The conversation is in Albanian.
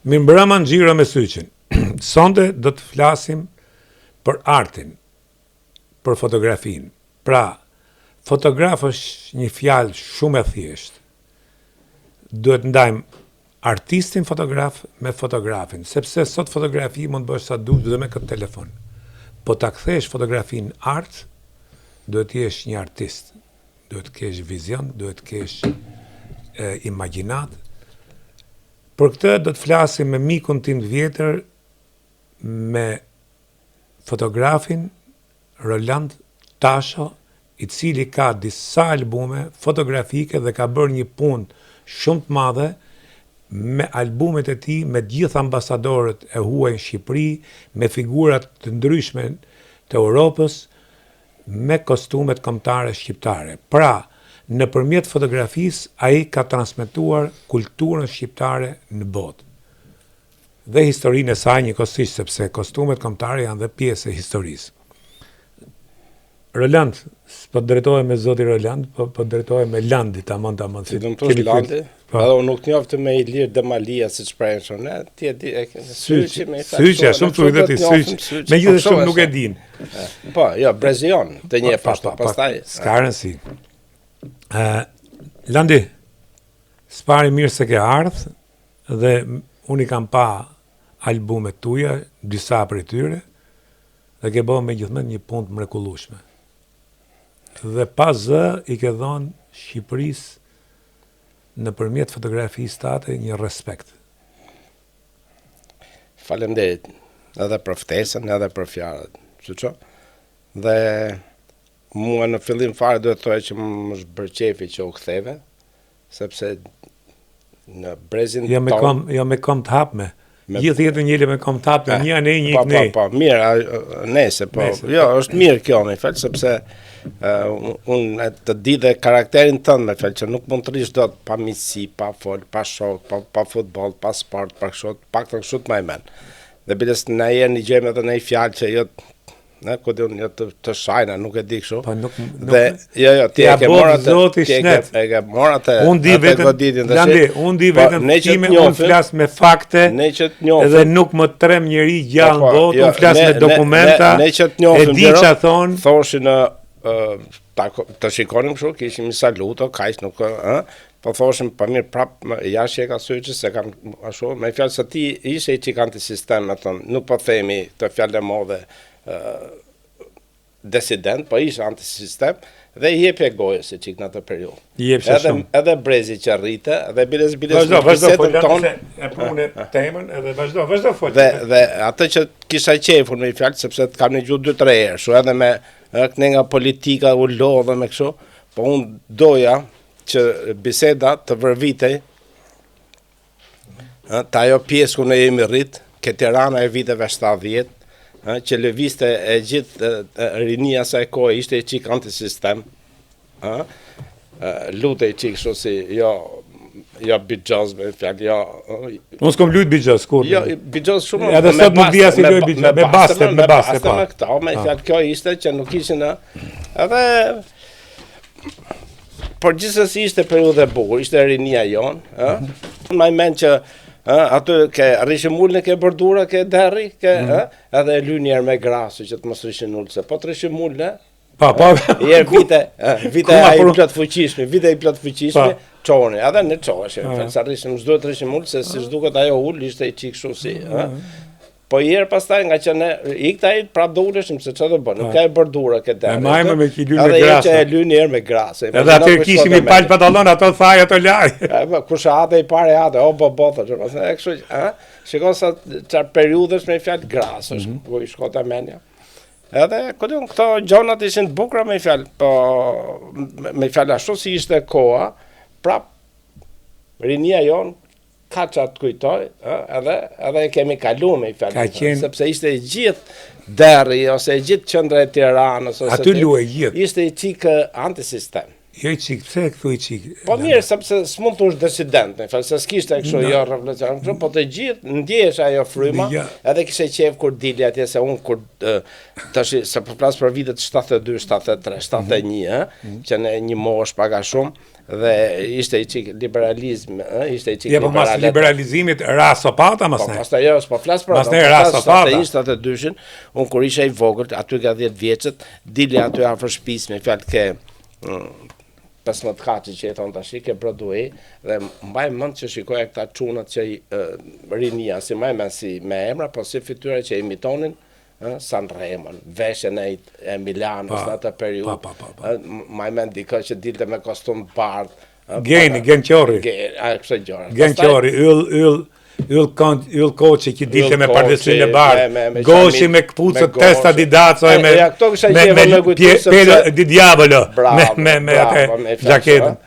Mirëmbrëma në Xhiro me Syçin. Sonte do të flasim për artin, për fotografinë. Pra, fotograf është një fjalë shumë e thjeshtë. Duhet ndajmë artistin fotograf me fotografin, sepse sot fotografi mund të bësh sa dush dhe me këtë telefon. Po ta kthesh fotografinë art, duhet të jesh një artist, duhet të kesh vizion, duhet të kesh e, imagjinatë. Për këtë do të flasim me mikun tim të vjetër, me fotografin Roland Tasho, i cili ka disa albume fotografike dhe ka bërë një punë shumë të madhe me albumet e tij, me të gjithë ambasadorët e huaj në Shqipëri, me figurat të ndryshme të Europës, me kostumet kombëtare shqiptare. Pra, nëpërmjet fotografisë ai ka transmetuar kulturën shqiptare në botë. Dhe historinë e saj njëkohësisht, sepse kostumet kombëtare janë dhe pjesë e historisë. Roland, s'po të drejtohem me zoti Roland, po po të drejtohem me Landi, tamam tamam. Si do të thosh Landi? Po. Edhe unë nuk të njoh të me Ilir Demalia siç shprehen shumë, ne ti e di e ke Syçi me i Syçi, shumë thuaj dhe ti Syçi. Megjithëse po, shumë nuk e din. Po, jo, brezi jonë, të njeh po, po, pastaj. S'ka rëndësi. Ë Landi, s'pari mirë se ke ardhë dhe unë i kam pa albumet tuja, disa prej tyre, dhe ke bërë me gjithmonë një punë të mrekullueshme. Dhe pa zë i ke dhënë Shqipërisë nëpërmjet fotografisë tate një respekt. Faleminderit edhe për ftesën, edhe për fjalët. Syço? Dhe mua në fillim fare duhet të thoja që më është bërë qefi që u ktheve, sepse në brezin jo me kom, jo me kom të hapme. Me... Gjithë jetën njële me kom të hapme, një anej, një po, po, po, mirë, nese, po, nese, jo, po. është mirë kjo, me fjalë, sepse uh, unë të di dhe karakterin tënd, me fjalë, që nuk mund të rrish dot pa miqësi, pa fol, pa shok, pa, pa futboll, pa sport, pa kështu, pak të kështu të maj men. Dhe biles në herë një gjejmë edhe në një fjalë që jo Ne ku di unë jo të, të shajna, nuk e di kështu. Po nuk, nuk dhe jo jo ti e ke marrë atë, zoti ti e ke e ke marrë atë. Unë di vetëm goditjen tash. Landi, unë di po, vetëm ne që time, unë flas me fakte. Ne që të njohim. Dhe nuk më trem njeri gjallë në po, botë, jo, unë flas me dokumenta. Ne, ne që të njohim. E di çfarë thon. Thoshin në ta të shikonim kështu, kishim një saluto, kaq nuk ë, po thoshim pa mirë prap jashtë që e ka Syçi se kam ashtu, me fjalë se ti ishe i çik antisistem, me thënë, nuk po themi të fjalë e modhe ë disident, po ishe antisistem dhe i jepje gojës i çik në atë periudhë. I jepshe edhe, shumë. Edhe brezi që rrite, dhe biles biles vazhdo, vazhdo, po tonë. E punë temën edhe vazhdo, vazhdo fol. Dhe dhe atë që kisha qejfur me fjalë sepse të kam dëgjuar dy tre herë, shu edhe me ne nga politika u lodhëm me kështu, po unë doja që biseda të vërvitej ë te ajo pjesë ku ne jemi rrit, ke Tirana e viteve 70, ë që lëviste e gjithë rinia asaj kohe ishte i çik antisistem, ë lutej çik kështu si jo jo bixhoz me fjalë, jo Unë s'kom lujt bixhoz kurrë. Jo, bixhoz shumë. Edhe sot nuk di as si luaj bixhoz, me baste, me baste, po. Me këto, me fjalë kjo ishte që nuk ishin ë edhe Por gjithsesi ishte periudhë e bukur, ishte rinia jonë, ë. Mm -hmm. Maj mend që ë aty ke rrishim ulë ke bordura ke derri, ke mm -hmm. ë, edhe e lyn një herë me grasë që të mos rrishin ulë se po të rrishim ulë, Pa, pa, je vite, vite ai plot fuqishme, vite i plot fuqishme, çoheni, edhe ne çoheshim, sa rrishim, s'duhet të rrishim ulë se si s'duket ajo ulë ishte i çik kështu si, ë. Po i herë pastaj nga që ne ikte ai prap do uleshim se çfarë do bën. Nuk ka e bordura këtë derë. E majmë me ki lyn me grasa. Edhe që e lyn një herë me grasa. Edhe aty kishim i palë pantallon ato thaj ato laj. Po kush atë i pare atë, o bo bo thoshte. Pastaj e kështu, ë? Shikon sa çfarë periudhësh me fjalë grasësh, mm -hmm. ku i shkonte mendja. Edhe ku di unë këto gjonat ishin të bukura me fjalë, po me fjalë ashtu si ishte koha, prap rinia jonë Ka ça të kujtoj, ë, edhe edhe e kemi kalu me fjalë. Ka qenë sepse ishte i gjithë derri ose e gjithë qendra e Tiranës ose Aty luaj gjithë. Ishte i çik antisistem. Jo i çik, pse e këtu i çik? Po mirë, sepse s'mund të thush disident, në fakt, se s'kishte kështu jo revolucion, kështu, po të gjithë ndjehesh ajo fryma, edhe kishe qejf kur dilje atje se unë kur tash se po flas për vitet 72, 73, 71, ë, që në një moshë pak a shumë dhe ishte i çik liberalizm, ë, ishte i çik Ja, po mas liberalizimit ra sopata mas Po, ne. pastaj jo, s'po flas për Mas ato, ne po ra flas sopata. 71, 72-shin, unë kur isha i vogël, aty nga 10 vjeçët, dilja aty afër shtëpisë me fjalë ke 15 kaçi që i thon tash, ke Broadway dhe mbaj mend që shikoja këta çunat që rinia, si mbaj mend si me emra, po si fytyra që imitonin Sanremo, veshjen e Milanos në atë periudhë. Pa, pa, pa, pa. Mbaj mend dikë që dilte me kostum të bardhë. Geni, Gen Qorri. A kështu gjëra. Gen Qorri, yll yll Yll Kon, Yll Koçi që dilte me pardesinë e bardhë. Goshi me këpucët testa di Dazzo e me ja, këto kisha me me kujtu pelo di diavolo Bravo, me atë me xhaketën.